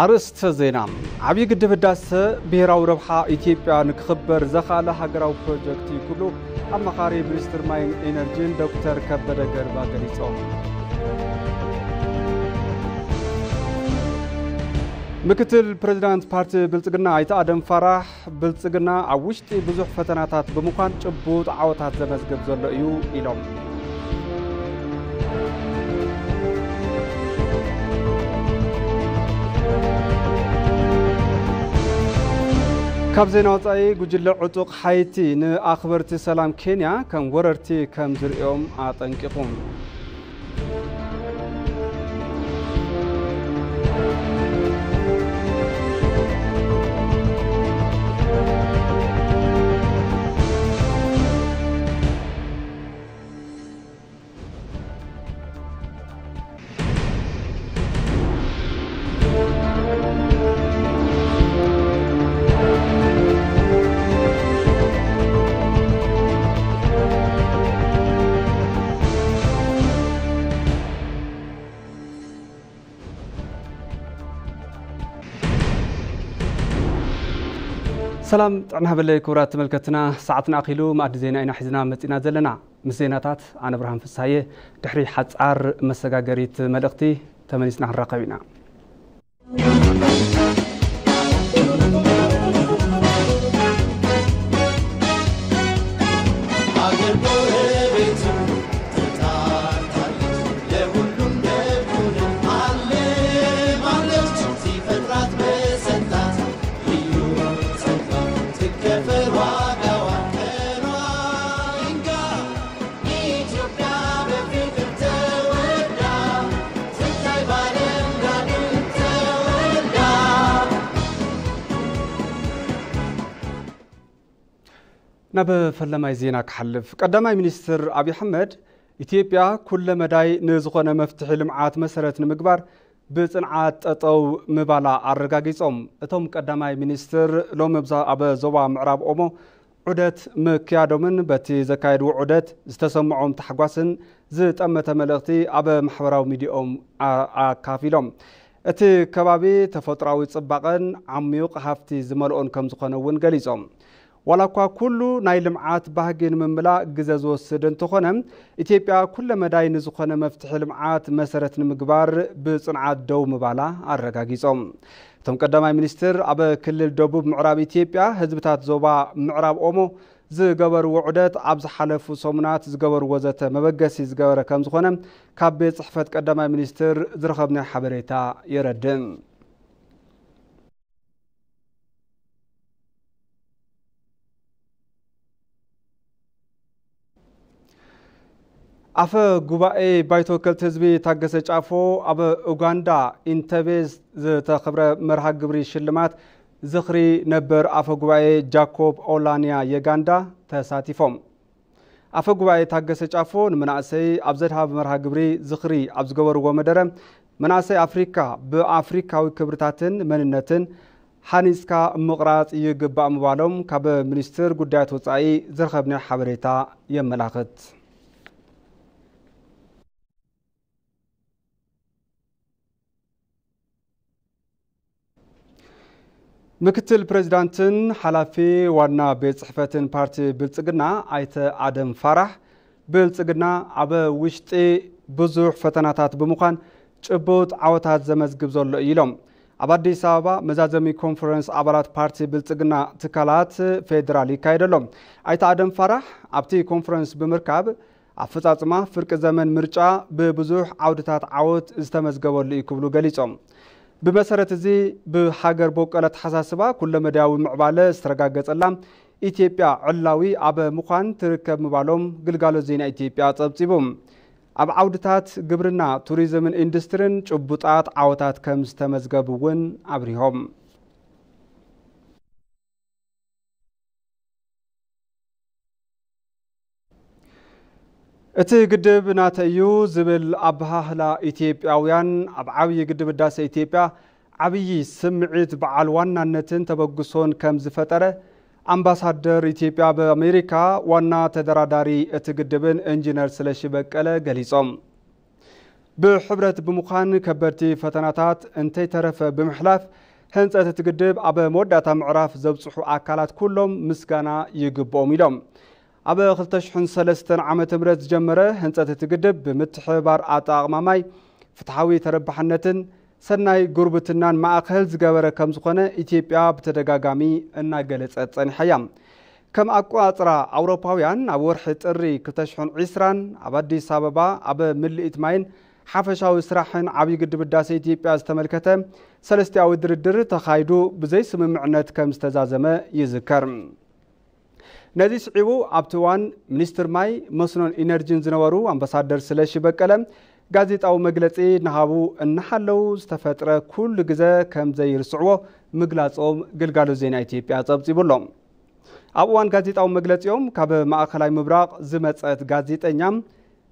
ኣርእስተ ዜና። ዓብዪ ግድብ ህዳሰ ብሄራዊ ረብሓ ኢትዮጵያ ንክኽበር ዘኽኣለ ሃገራዊ ፕሮጀክት እዩ ክብሉ ኣማኻሪ ሚኒስትር ማይን ኢነርጂን ዶክተር ከበደ ገርባ ገሊጾም። ምክትል ፕሬዚዳንት ፓርቲ ብልጽግና ኣይተ ኣደም ፋራህ፣ ብልጽግና ኣብ ውሽጢ ብዙሕ ፈተናታት ብምዃን ጭቡጥ ዓወታት ዘመዝግብ ዘሎ እዩ ኢሎም። ካብ ዜና ወጻኢ፣ ጉጅለ ዕጡቕ ሓይቲ ንኣኽበርቲ ሰላም ኬንያ ከም ወረርቲ ከም ዝርእዮም ኣጠንቂቑ። ሰላም ጥዕና ሃበለይ ክቡራት ተመልከትና፣ ሰዓትና ኣኺሉ መኣዲ ዜና ኢና ሒዝና መጺና ዘለና። ምስ ዜናታት ኣነ ብርሃን ፍስሃየ። ድሕሪ ሓጻር መሰጋገሪት መልእኽቲ ተመሊስና ክንራኸብ ኢና። ናብ ፈለማይ ዜና ክሓልፍ፣ ቀዳማይ ሚኒስትር ኣብይ ኣሕመድ፣ ኢትዮጵያ ኩለ መዳይ ንዝኾነ መፍትሒ ልምዓት መሰረት ንምግባር ብጽንዓት ጠጠው ምባላ ኣረጋጊጾም። እቶም ቀዳማይ ሚኒስትር ሎሚ ብዛ-፣ ኣብ ዞባ ምዕራብ ኦሞ ዑደት ምክያዶምን በቲ ዘካየድዎ ዑደት ዝተሰምዖም ታሕጓስን ዝጠመተ መልእኽቲ ኣብ ማሕበራዊ ሚዲያኦም ኣ-፣ ኣካፊሎም። እቲ ከባቢ ተፈጥሮኣዊ ጽባቐን ዓሚዩቕ ሃፍቲ ዝመልኦን ከም ዝኾነ እውን ገሊጾም። ዋላ እኳ ኩሉ ናይ ልምዓት ባህጊ ንምምላእ ግዘ ዝወስድ እንተኾነ፣ ኢትዮጵያ ኩለ መዳይ ንዝኾነ መፍትሒ ልምዓት መሰረት ንምግባር ብጽንዓት ደው ምባላ ኣረጋጊጾም። እቶም ቀዳማይ ሚኒስትር ኣብ ክልል ደቡብ ምዕራብ ኢትዮጵያ ህዝብታት ዞባ ምዕራብ ኦሞ ዝገበርዎ ዑደት ኣብ ዝሓለፉ ሰሙናት ዝገበርዎ ዘተ መበገሲ ዝገበረ ከም ዝኾነ ካብ ቤት ጽሕፈት ቀዳማይ ሚኒስትር ዝረኸብናዮ ሓበሬታ የረድእ። ኣፈ ጉባኤ ባይቶ ወከልቲ ህዝቢ ታገሰ ጫፎ ኣብ ኡጋንዳ ኢንተቤ ዝተኸብረ መርሃ ግብሪ ሽልማት ዝኽሪ ነበር ኣፈ ጉባኤ ጃኮብ ኦላንያ የጋንዳ ተሳቲፎም። ኣፈ ጉባኤ ታገሰ ጫፎ ንመናእሰይ ኣብ ዘድሃብ መርሃ ግብሪ ዝኽሪ ኣብ ዝገበርዎ መደረ፣ መናእሰይ ኣፍሪካ ብኣፍሪካዊ ክብርታትን መንነትን ሃኒፅካ ምቕራፅ ይግባእ ምባሎም ካብ ሚኒስትር ጉዳያት ወፃኢ ዝረኸብናዮ ሓበሬታ የመላኽት። ምክትል ፕሬዚዳንትን ሓላፊ ዋና ቤት ጽሕፈትን ፓርቲ ብልጽግና ኣይተ ኣደም ፋራሕ፣ ብልጽግና ኣብ ውሽጢ ብዙሕ ፈተናታት ብምዃን ጭቡጥ ዓወታት ዘመዝግብ ዘሎ እዩ ኢሎም። ኣብ ኣዲስ ኣበባ መዛዘሚ ኮንፈረንስ ኣባላት ፓርቲ ብልጽግና ትካላት ፌዴራል ይካየድ ኣሎ። ኣይተ ኣደም ፋራሕ ኣብቲ ኮንፈረንስ ብምርካብ ኣፈጻጽማ ፍርቂ ዘመን ምርጫ ብብዙሕ ዓውድታት ዓወት ዝተመዝገበሉ እዩ ክብሉ ገሊጾም። ብመሰረት እዚ ብሃገር በቆል ኣተሓሳስባ ኩለመዳያዊ ምዕባለ ዝተረጋገጸላ ኢትዮጵያ ዕላዊ ኣብ ምዃን ትርከብ ምባሎም ግልጋሎት ዜና ኢትዮጵያ ጸብጺቡ። ኣብ ዓውድታት ግብርና፣ ቱሪዝምን ኢንዱስትሪን ጭቡጣት ዓወታት ከም ዝተመዝገቡ እውን ኣብሪሆም። እቲ ግድብ ናተይ እዩ ዝብል ኣበሃህላ ኢትዮጵያውያን ኣብ ዓብዪ ግድብ ህዳሰ ኢትዮጵያ ዓብዪ ስምዒት በዓል ዋናነትን ተበግሶን ከም ዝፈጠረ ኣምባሳደር ኢትዮጵያ ኣብ ኣሜሪካ ዋና ተደራዳሪ እቲ ግድብን ኢንጂነር ስለሺ በቀለ ገሊጾም። ብሕብረት ብምዃን ከበድቲ ፈተናታት እንተይተረፈ ብምሕላፍ ህንፀት እቲ ግድብ ኣብ መወዳእታ ምዕራፍ ዘብፅሑ ኣካላት ኩሎም ምስጋና ይግብኦም ኢሎም። ኣብ ክልተ ሽሕን ሰለስተን ዓመተ ምህረት ዝጀመረ ህንፀት እቲ ግድብ ብምትሕብባር ኣጠቓቕማ ማይ፣ ፍትሓዊ ተረባሕነትን ሰናይ ጉርብትናን ማእኸል ዝገበረ ከም ዝኾነ ኢትዮጵያ ብተደጋጋሚ እናገለጸት ጸኒሓ እያ። ከም ኣቆጻጽራ ኣውሮፓውያን ኣብ ወርሒ ጥሪ ክልተ ሽሕን ዕስራን ኣብ ኣዲስ ኣበባ ኣብ ምልኢት ማይን ሓፈሻዊ ስራሕን ዓብዪ ግድብ ህዳሴ ኢትዮጵያ ዝተመልከተ ሰለስቲኣዊ ድርድር ተኻይዱ ብዘይ ስምምዕነት ከም ዝተዛዘመ ይዝከር። ነዚ ስዒቡ ኣብቲ እዋን ሚኒስትር ማይ፣ መስኖን ኢነርጂን ዝነበሩ ኣምባሳደር ስለሺ በቀለ ጋዜጣዊ መግለጺ እናሃቡ እናሃለዉ ዝተፈጥረ ኩሉ ግዘ ከም ዘይርስዕዎ ምግላጾም ግልጋሎት ዜና ኢትዮጵያ ጸብጺቡ ኣሎ። ኣብ እዋን ጋዜጣዊ መግለጺኦም ካብ ማእኸላይ ምብራቕ ዝመጸት ጋዜጠኛ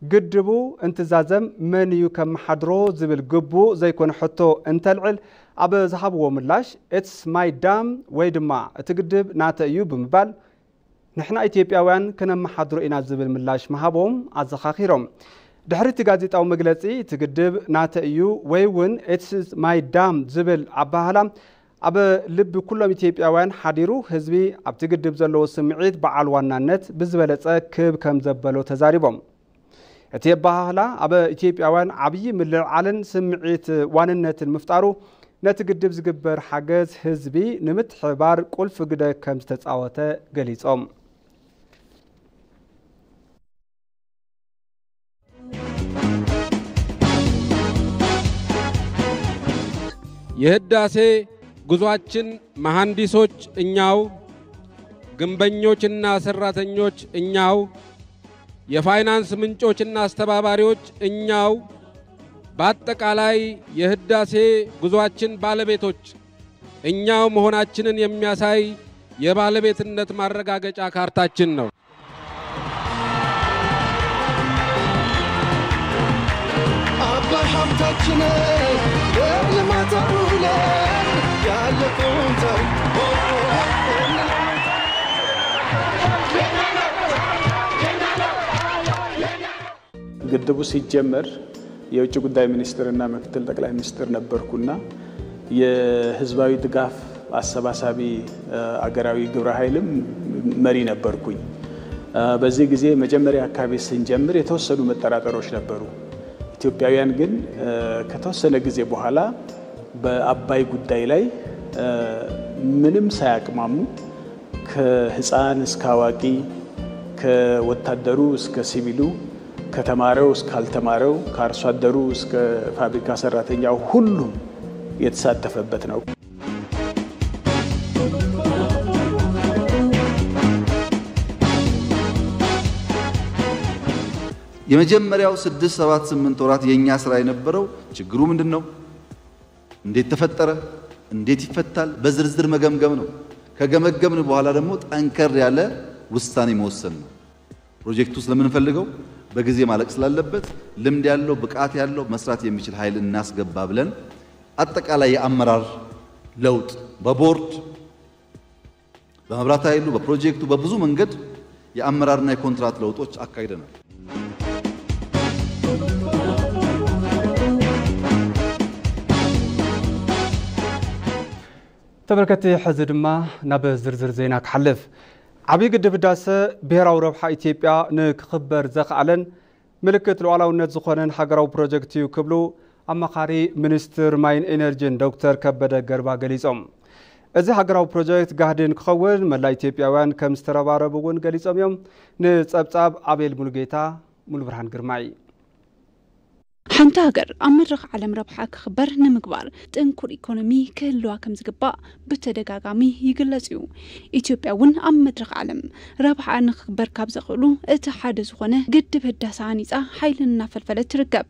ግድቡ እንትዛዘም መን እዩ ከመሓድሮ ዝብል ግቡእ ዘይኮነ ሕቶ እንተልዕል ኣብ ዝሃብዎ ምላሽ it's my dam ወይ ድማ እቲ ግድብ ናተይ እዩ ብምባል ንሕና ኢትዮጵያውያን ክነመሓድሮ ኢና ዝብል ምላሽ ምሃቦም ኣዘኻኺሮም። ድሕሪ እቲ ጋዜጣዊ መግለጺ እቲ ግድብ ናተይ እዩ ወይ እውን it's my dam ዝብል ኣበሃህላ ኣብ ልቢ ኩሎም ኢትዮጵያውያን ሓዲሩ ህዝቢ ኣብቲ ግድብ ዘለዎ ስምዒት በዓል ዋናነት ብዝበለጸ ክብ ከም ዘበሎ ተዛሪቦም። እቲ ኣበሃህላ ኣብ ኢትዮጵያውያን ዓብዪ ምልዕዓልን ስምዒት ዋንነትን ምፍጣሩ ነቲ ግድብ ዝግበር ሓገዝ ህዝቢ ንምትሕብባር ቁልፊ ግደ ከም ዝተጻወተ ገሊጾም። የህዳሴ ጉዟችን መሐንዲሶች እኛው፣ ግንበኞችና ሰራተኞች እኛው፣ የፋይናንስ ምንጮችና አስተባባሪዎች እኛው፣ በአጠቃላይ የህዳሴ ጉዟችን ባለቤቶች እኛው መሆናችንን የሚያሳይ የባለቤትነት ማረጋገጫ ካርታችን ነው። አባይ ሀብታችን በልማት አውለን ያለፈውን ታሪክ ግድቡ ሲጀመር የውጭ ጉዳይ ሚኒስትርና ምክትል ጠቅላይ ሚኒስትር ነበርኩና የህዝባዊ ድጋፍ አሰባሳቢ አገራዊ ግብረ ኃይልም መሪ ነበርኩኝ። በዚህ ጊዜ መጀመሪያ አካባቢ ስንጀምር የተወሰኑ መጠራጠሮች ነበሩ። ኢትዮጵያውያን ግን ከተወሰነ ጊዜ በኋላ በአባይ ጉዳይ ላይ ምንም ሳያቅማሙ ከህፃን እስከ አዋቂ፣ ከወታደሩ እስከ ሲቪሉ፣ ከተማረው እስካልተማረው፣ ከአርሶ አደሩ እስከ ፋብሪካ ሰራተኛው ሁሉም የተሳተፈበት ነው። የመጀመሪያው ስድስት፣ ሰባት፣ ስምንት ወራት የእኛ ስራ የነበረው ችግሩ ምንድን ነው? እንዴት ተፈጠረ? እንዴት ይፈታል? በዝርዝር መገምገም ነው። ከገመገምን በኋላ ደግሞ ጠንከር ያለ ውሳኔ መወሰን ነው። ፕሮጀክቱ ስለምንፈልገው በጊዜ ማለቅ ስላለበት ልምድ ያለው ብቃት ያለው መስራት የሚችል ኃይል እናስገባ ብለን አጠቃላይ የአመራር ለውጥ በቦርድ በመብራት ኃይሉ በፕሮጀክቱ በብዙ መንገድ የአመራርና የኮንትራት ለውጦች አካሂደናል። ተመልከትቲ፣ ሕዚ ድማ ናብ ዝርዝር ዜና ክሓልፍ። ዓብዪ ግድብ ህዳሰ ብሔራዊ ረብሓ ኢትዮጵያ ንክኽበር ዘኽኣለን ምልክት ሉዓላውነት ዝኾነን ሃገራዊ ፕሮጀክት እዩ ክብሉ ኣማኻሪ ሚኒስትር ማይን ኤነርጂን ዶክተር ከበደ ገርባ ገሊጾም። እዚ ሃገራዊ ፕሮጀክት ጋህዲ ንክኸውን መላእ ኢትዮጵያውያን ከም ዝተረባረቡ እውን ገሊጾም እዮም። ንጸብጻብ ኣቤል ሙሉጌታ፣ ሙሉብርሃን ግርማይ። ሓንቲ ሃገር ኣብ መድረኽ ዓለም ረብሓ ክኽበር ንምግባር ጥንኩር ኢኮኖሚ ክህልዋ ከም ዝግባእ ብተደጋጋሚ ይግለጽ እዩ። ኢትዮጵያ እውን ኣብ መድረኽ ዓለም ረብሓ ንክኽበር ካብ ዘኽእሉ እቲ ሓደ ዝኾነ ግድብ ህዳሰ ሃኒጻ ሓይሊ እናፈልፈለት ትርከብ።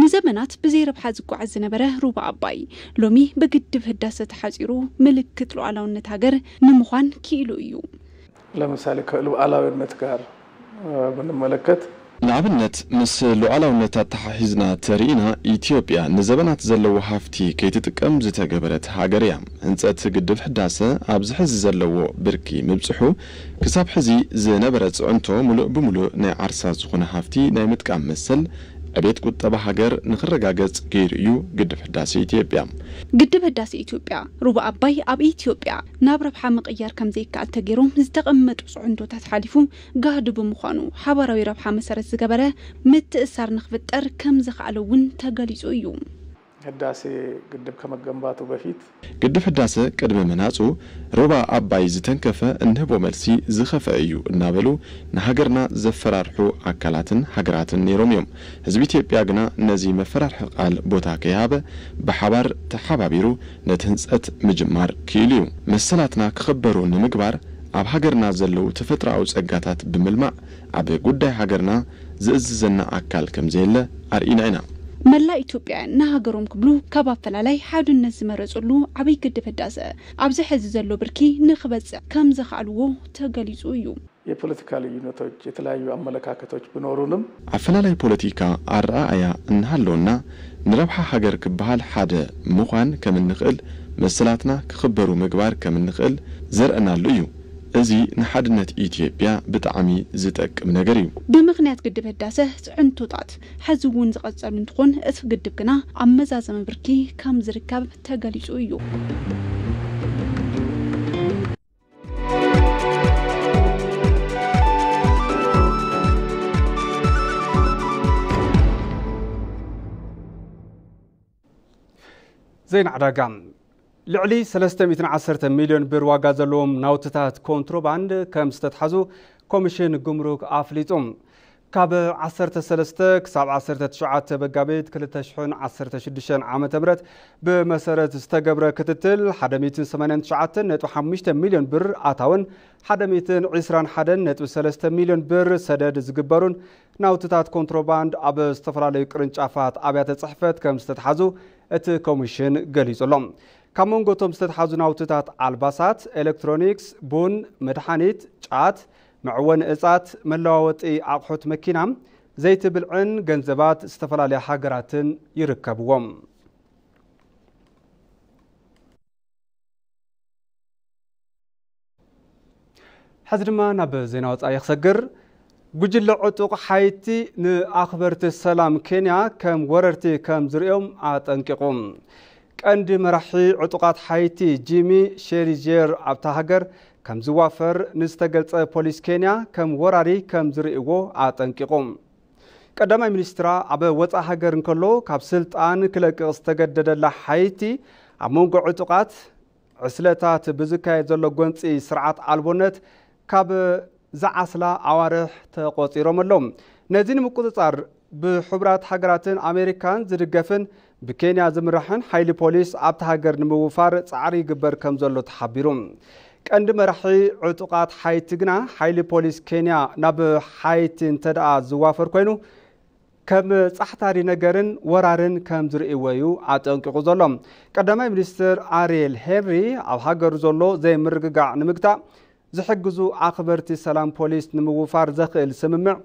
ንዘመናት ብዘይ ረብሓ ዝጓዓዝ ዝነበረ ሩባ ኣባይ ሎሚ ብግድብ ህዳሰ ተሓጺሩ ምልክት ሉዓላውነት ሃገር ንምዃን ክኢሉ እዩ። ለምሳሌ ከሉዓላዊነት ጋር ብንመለከት ንኣብነት ምስ ሉዓላውነት ኣተሓሒዝና ተሪኢና ኢትዮጵያ ንዘበናት ዘለዎ ሃፍቲ ከይትጥቀም ዝተገበረት ሃገር እያ። ህንፀት ግድብ ሕዳሰ ኣብዚ ሕዚ ዘለዎ ብርኪ ምብፅሑ ክሳብ ሕዚ ዝነበረ ፅዕንቶ ሙሉእ ብሙሉእ ናይ ዓርሳ ዝኾነ ሃፍቲ ናይ ምጥቃም መሰል ዕቤት ቁጠባ ሃገር ንኽረጋገጽ ገይሩ እዩ ግድብ ህዳሴ ኢትዮጵያ። ግድብ ህዳሴ ኢትዮጵያ ሩባ ኣባይ ኣብ ኢትዮጵያ ናብ ረብሓ ምቕያር ከም ዘይከኣል ተገይሮም ዝተቐመጡ ጽዕንቶታት ሓሊፉ ጋህዲ ብምዃኑ ሓባራዊ ረብሓ መሰረት ዝገበረ ምትእሳር ንኽፍጠር ከም ዘኽኣለ እውን ተገሊጹ እዩ። ህዳሴ ግድብ ከመገንባቱ በፊት ግድብ ህዳሰ ቅድሚ ምህናጹ ሩባ ኣባይ ዝተንከፈ እንህቦ መልሲ ዝኸፍአ እዩ እናበሉ ንሃገርና ዘፈራርሑ ኣካላትን ሃገራትን ነይሮም እዮም። ህዝቢ ኢትዮጵያ ግና ነዚ መፈራርሒ ቃል ቦታ ከይሃበ ብሓባር ተሓባቢሩ ነቲ ህንጸት ምጅማር ክኢሉ እዩ። መሰላትና ክኽበሩ ንምግባር ኣብ ሃገርና ዘለዉ ተፈጥሮኣዊ ጸጋታት ብምልማዕ ኣብ ጉዳይ ሃገርና ዝእዝዘና ኣካል ከም ዘየለ ኣርኢና ኢና። መላእ ኢትዮጵያውያን ንሃገሮም ክብሉ ካብ ኣፈላላይ ሓድነት ዝመረጽሉ ዓብይ ግድብ ህዳሰ ኣብዚ ሕዚ ዘሎ ብርኪ ንኽበጽሕ ከም ዘኽኣልዎ ተገሊጹ እዩ። የፖለቲካ ልዩነቶች፣ የተለያዩ አመለካከቶች ቢኖሩንም ኣፈላላይ ፖለቲካ ኣረኣእያ እንሃለወና ንረብሓ ሃገር ክበሃል ሓደ ምዃን ከም እንኽእል፣ መሰላትና ክኽበሩ ምግባር ከም እንኽእል ዘርእናሉ እዩ። እዚ ንሓድነት ኢትዮጵያ ብጣዕሚ ዝጠቅም ነገር እዩ። ብምኽንያት ግድብ ህዳሰ ጽዕንቶታት ሕዚ እውን ዝቐጸሉ እንትኾን እቲ ግድብ ግና ኣብ መዛዘሚ ብርኪ ከም ዝርከብ ተገሊጹ እዩ። ዜና ዕዳጋ። ልዕሊ ሰለስተ ሚእትን ዓሰርተ ሚልዮን ብር ዋጋ ዘለዎም ናውትታት ኮንትሮባንድ ከም ዝተትሓዙ ኮሚሽን ጉምሩክ ኣፍሊጡ። ካብ ዓሰርተ ሰለስተ ክሳብ ዓሰርተ ትሽዓተ መጋቢት ክልተ ሽሕን ዓሰርተ ሽዱሽተን ዓመተ ምህረት ብመሰረት ዝተገብረ ክትትል ሓደ ሚእትን ሰማንያን ትሽዓተን ነጥቢ ሓሙሽተ ሚልዮን ብር ኣታውን ሓደ ሚእትን ዕስራን ሓደን ነጥቢ ሰለስተ ሚልዮን ብር ሰደድ ዝግበሩን ናውትታት ኮንትሮባንድ ኣብ ዝተፈላለዩ ቅርንጫፋት ኣብያተ ጽሕፈት ከም ዝተትሓዙ እቲ ኮሚሽን ገሊጹ ኣሎ። ካብ መንጎ እቶም ዝተትሓዙ ናውትታት ኣልባሳት፣ ኤሌክትሮኒክስ፣ ቡን፣ መድሓኒት፣ ጫት፣ መዕወኒ እጻት፣ መለዋወጢ ኣቑሑት መኪና፣ ዘይቲ ብልዕን ገንዘባት ዝተፈላለያ ሃገራትን ይርከብዎም። ሕዚ ድማ ናብ ዜና ወጻኢ ክሰግር። ጉጅለ ዕጡቕ ሓይቲ ንኣኽበርቲ ሰላም ኬንያ ከም ወረርቲ ከም ዝርእዮም ኣጠንቂቑ። ቀንዲ መራሒ ዕጡቓት ሓይቲ ጂሚ ሼሪጀር ኣብታ ሃገር ከም ዝዋፈር ንዝተገልጸ ፖሊስ ኬንያ ከም ወራሪ ከም ዝርእይዎ ኣጠንቂቑ። ቀዳማይ ሚኒስትራ ኣብ ወጻኢ ሃገር እንከሎ ካብ ስልጣን ክለቅቕ ዝተገደደላ ሓይቲ ኣብ መንጎ ዕጡቓት ዕስለታት ብዝካየድ ዘሎ ጎንጺ ስርዓት ኣልቦነት ካብ ዝዓስላ ኣዋርሕ ተቖጺሮም ኣለዉ። ነዚ ንምቁጽጻር ብሕቡራት ሃገራትን ኣሜሪካን ዝድገፍን ብኬንያ ዝምራሕን ሓይሊ ፖሊስ ኣብቲ ሃገር ንምውፋር ጻዕሪ ይግበር ከም ዘሎ ተሓቢሩ። ቀንዲ መራሒ ዕጡቓት ሓይቲ ግና ሓይሊ ፖሊስ ኬንያ ናብ ሓይቲ እንተደኣ ዝዋፈር ኮይኑ ከም ጻሕታሪ ነገርን ወራርን ከም ዝርእይዎ እዩ ኣጠንቂቑ ዘሎ። ቀዳማይ ሚኒስትር ኣሪየል ሄንሪ ኣብ ሃገሩ ዘሎ ዘይምርግጋዕ ንምግታእ ዝሕግዙ ኣኽበርቲ ሰላም ፖሊስ ንምውፋር ዘኽእል ስምምዕ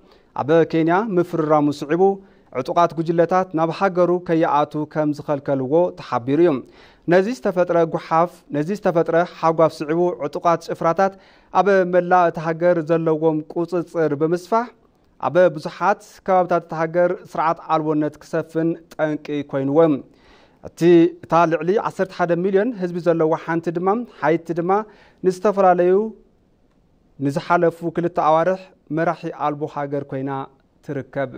ኣብ ኬንያ ምፍርራሙ ስዒቡ ዕጡቓት ጉጅለታት ናብ ሃገሩ ከይኣቱ ከም ዝኸልከልዎ ተሓቢሩ እዩ። ነዚ ዝተፈጥረ ጉሓፍ ነዚ ዝተፈጥረ ሓጓፍ ስዒቡ ዕጡቓት ጭፍራታት ኣብ መላእ እቲ ሃገር ዘለዎም ቁጽጽር ብምስፋሕ ኣብ ብዙሓት ከባብታት እታ ሃገር ስርዓት ኣልቦነት ክሰፍን ጠንቂ ኮይንዎ። እቲ እታ ልዕሊ ዓሰርተ ሓደ ሚልዮን ህዝቢ ዘለዋ ሓንቲ ድማ ሓይቲ ድማ ንዝተፈላለዩ ንዝሓለፉ ክልተ ኣዋርሕ መራሒ ኣልቦ ሃገር ኮይና ትርከብ።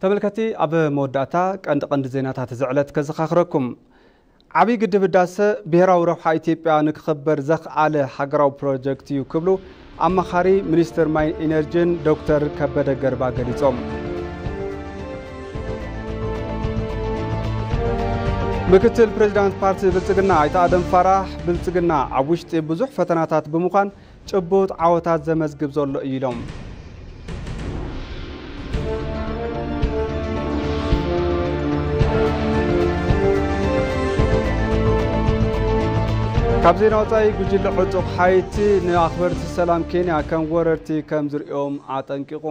ተመልከቲ ኣብ መወዳእታ ቀንዲ ቀንዲ ዜናታት እዚ ዕለት ከዘኻኽረኩም። ዓብዪ ግድብ ህዳሰ ብሄራዊ ረብሓ ኢትዮጵያ ንክኽበር ዘኽኣለ ሃገራዊ ፕሮጀክት እዩ ክብሉ ኣማኻሪ ሚኒስትር ማይን ኢነርጂን ዶክተር ከበደ ገርባ ገሊጾም። ምክትል ፕሬዚዳንት ፓርቲ ብልጽግና ኣይተ ኣደም ፋራህ ብልጽግና ኣብ ውሽጢ ብዙሕ ፈተናታት ብምዃን ጭቡጥ ዓወታት ዘመዝግብ ዘሎ እዩ ኢሎም። ካብ ዜና ወጻኢ ጉጅለ ዕጡቕ ሓይቲ ንኣኽበርቲ ሰላም ኬንያ ከም ወረርቲ ከም ዝርእዮም ኣጠንቂቑ።